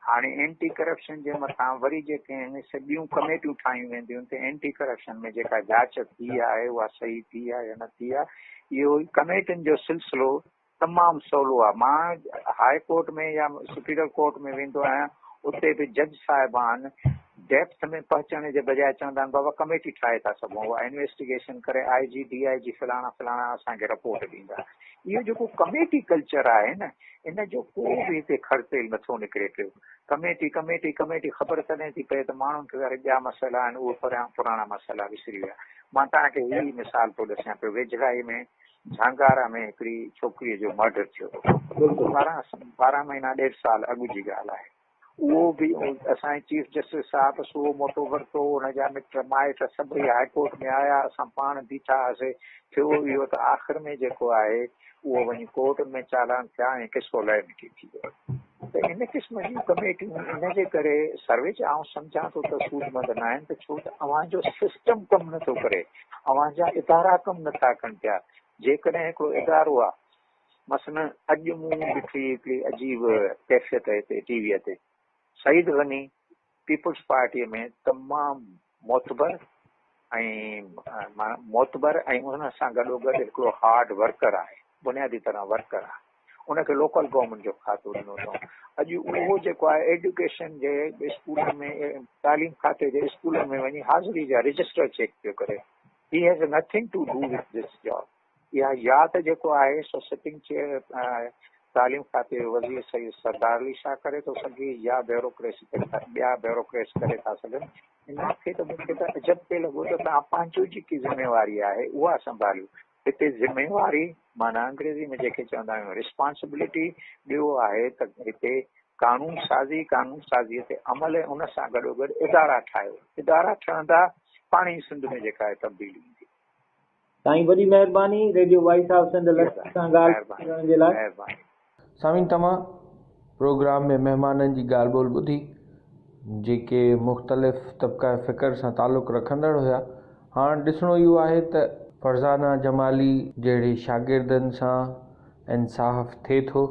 هاڻي اينٽي ڪرپشن جي مٿان وري جيڪي آهن سي ٻيون ڪميٽيون ٺاهيون وينديون ته اينٽي ڪرپشن ۾ جيڪا جاچ ٿي آهي اها صحيح ٿي آهي يا نه ٿي آهي اهو ڪميٽين جو سلسلو تمام سولو آ. مان هاء ڪورٽ ۾ يا سپيريئر ڪورٽ ۾ ويندو آهيان اتي به جج صاحبان ڊيپٿ ۾ پهچڻ جي بجاء چوندا آهن بابا ڪميٽي ٺاهي ٿا سگهون اها انويسٽيگيشن ڪري آء جي ڊي I جي فلاڻا فلاڻا اسان کي رپورٽ ڏيندا. اهو جيڪو ڪميٽي ڪلچر آهي نه ان جو ڪو به هتي کڙ تيل نٿو نڪري پيو. ڪميٽي ڪميٽي ڪميٽي خبر تڏهن ٿي پئي ته ماڻهن کي وري ٻيا مسئلا آهن اهي پراڻا مسئلا وسري ويا. مان توهان کي هي مثال ٿو ڏسيان پيو ويجهڙائي ۾ جهانگارا ۾ هڪڙي ڇوڪريء جو مرڊر ٿيو هو. 12 مهينا ڏيڍ سال اڳ جي ڳالهه آهي. اهو به اسان جي چيف جسٽس صاحب سو موٽو ورتو، ان جا مٽ مائٽ سڀئي هاء ڪورٽ ۾ آيا، اسان پاڻ بيٺا هئاسي. ٿيو اهو ته آخر ۾ جيڪو آهي اهو وڃي ڪورٽ ۾ چالان ٿيا ۽ قصو لئه مٽي ٿي ويو. ته ان قسم جون ڪميٽيون ان جي ڪري سرويچ آئون سمجهان ٿو ته سودمند ناهن ته ڇو ته اوهان جو سسٽم ڪم نٿو ڪري، اوهان جا ادارا ڪم نٿا ڪن پيا. جيڪڏهن هڪڙو ادارو آ مثلاً اڄ مون ڏٺي هڪڙي عجيب ڪيفيت هتي ٽي ويء تي سعيد غني پيپلز پارٽيء ۾ تمام معتبر ۽ معتبر ۽ ان سان گڏوگڏ هڪڙو هارڊ ورڪر آهي، بنيادي طرح ورڪر آهي. ان کي لوڪل گورنمينٽ جو کاتو ڏنو اٿئون. اڄ اهو جيڪو آهي ايڊيوڪيشن جي اسڪولن ۾ تعليم کاتي جي اسڪولن ۾ وڃي حاضري جا رجسٽر چيڪ پيو ڪري. He has nothing to do with this job. اها يا ته جيڪو آهي سو سٽنگ چيئر تعليم کاتي جو وزير سيد سردار علي شاهه ڪري ٿو سگهي يا بيوروڪريسي تي ٻيا بيوروڪريٽس ڪري ٿا سگهن. ان کي ته مون کي ته عجب پئي لڳو ته توهان پنهنجو جيڪي ذميواري آهي اها سنڀاليو. هتي ذميواري معنيٰ انگريزي ۾ جنهن کي چوندا آهيون رسپانسبلٽي، ٻيو آهي ته هتي قانون سازي، قانون سازي تي عمل ۽ ان سان گڏوگڏ ادارا ٺاهيو، ادارا ٺهندا پاڻ ئي سنڌ ۾ جيڪا آهي تبديلي ايندي. سائين وڏي مهرباني radio voice of Sindh London سان ڳالهه ڪرڻ جي لاء. مهرباني. سامعين توهان پروگرام ۾ مهمانن جي ڳالهه ٻولهه ٻڌي جيڪي مختلف طبقه فڪر سان تعلق رکندڙ هيا هاڻ ڏسڻو اهو آهي ته فرزانه جمالي جهڙي شاگردن سان انصاف ٿئي ٿو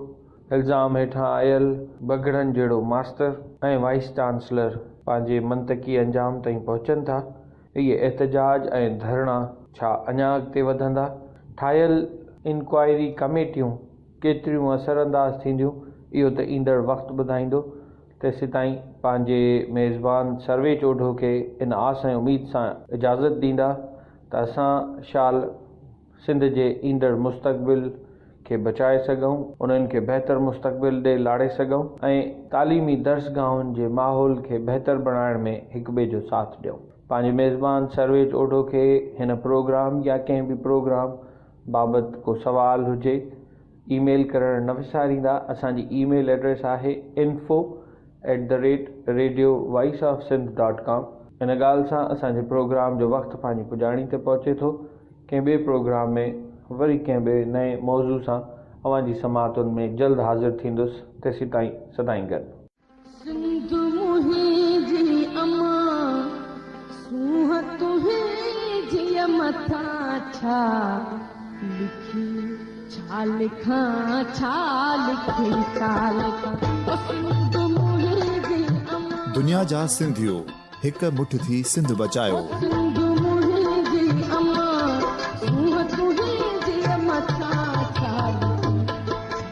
الزام هيٺان آيل بگهڙن جهڙو ماستر ۽ وائيس چانسلر پنهنجي منطقي انجام تائين پهچن ٿا اهي احتجاج ۽ ڌرڻا ڇا اڃا اڳتي وڌندا؟ ٺاهيل انڪوائري ڪميٽيون ڪيتريون اثرانداز ٿينديون، اهو ته ايندڙ وقت ٻڌائيندو. تيسيتائين پنهنجي ميزبان سرويچ اوڍو کي ان آس ۽ اميد سان اجازت ڏيندا ته اسان شال سنڌ جي ايندڙ مستقبل کي بچائي سگهون، انهن کي بهتر مستقبل ڏي لاڙي سگهون ۽ تعليمي درسگاهن جي ماحول کي بهتر بڻائڻ ۾ هڪٻئي جو ساٿ ڏيون. پنهنجي ميزبان سرويچ اوڍو کي هن پروگرام يا ڪنهن به پروگرام بابت ڪو سوال هجي اي ميل ڪرڻ نه وساريندا. اسان جي اي ميل ايڊريس آهي info at the rate radio voice of Sindh dot com. ان ڳالهه سان اسان جي پروگرام جو وقت پنهنجي پڄاڻي تي پهچي ٿو. ڪنهن ٻئي پروگرام ۾ وري ڪنهن ٻئي نئين موضوع سان اوهان جي سماعتن ۾ جلد حاضر ٿيندس تيسيتائين سدائين گڏ. سنڌ منهنجي امان سونهن تنهنجي مٿان ڇا لکي ڇا لکان ڇا لکي ڇا لکان او سنڌ منهنجي امان. دنيا جا سنڌيو هڪ مٺ ٿي سنڌ بچايو. سنڌ منهنجي امان سونهن تنهنجي مٿان ڇا لکي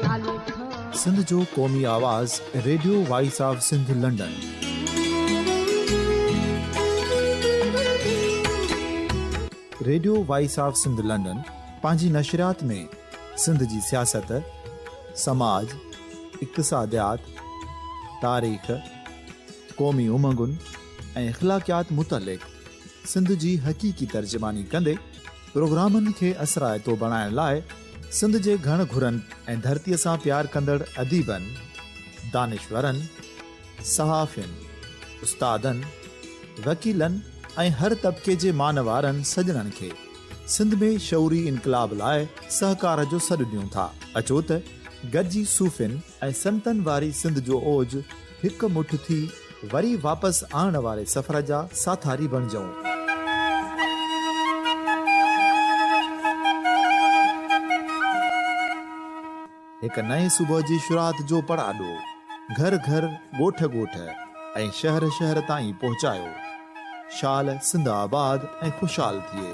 ڇا لکان. سنڌ جو قومي آواز radio voice of Sindh London. Radio voice of Sindh London پنهنجي نشريات ۾ سنڌ جي سياست، سماج، اقتصاديات، تاريخ، قومي امنگن ۽ اخلاقيات متعلق سنڌ جي حقيقي ترجماني ڪندي پروگرامن کي اثرائتو بڻائڻ لاء سنڌ جي گهڻ گهرن ۽ ڌرتيء سان پيار ڪندڙ اديبن، دانشورن، صحافين، استادن، وڪيلن ۽ هر طبقي جي مان وارن سڄڻن کي سنڌ ۾ شعوري انقلاب لاء سهڪار جو سڏ ڏيون ٿا. اچو ته گڏجي صوفين ۽ سنتن واري سنڌ جو اوج هڪ مٺ ٿي وري واپس آڻڻ واري سفر جا ساٿاري بڻجئون. هڪ نئين صبح جي شروعات جو پڙاڏو گهر گهر، ڳوٺ ڳوٺ ۽ شهر شهر تائين پهچايو. شال سنڌ آباد ۽ خوشحال ٿئي.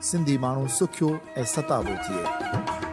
سنڌي ماڻهو سکيو ۽ ستابو ٿئي.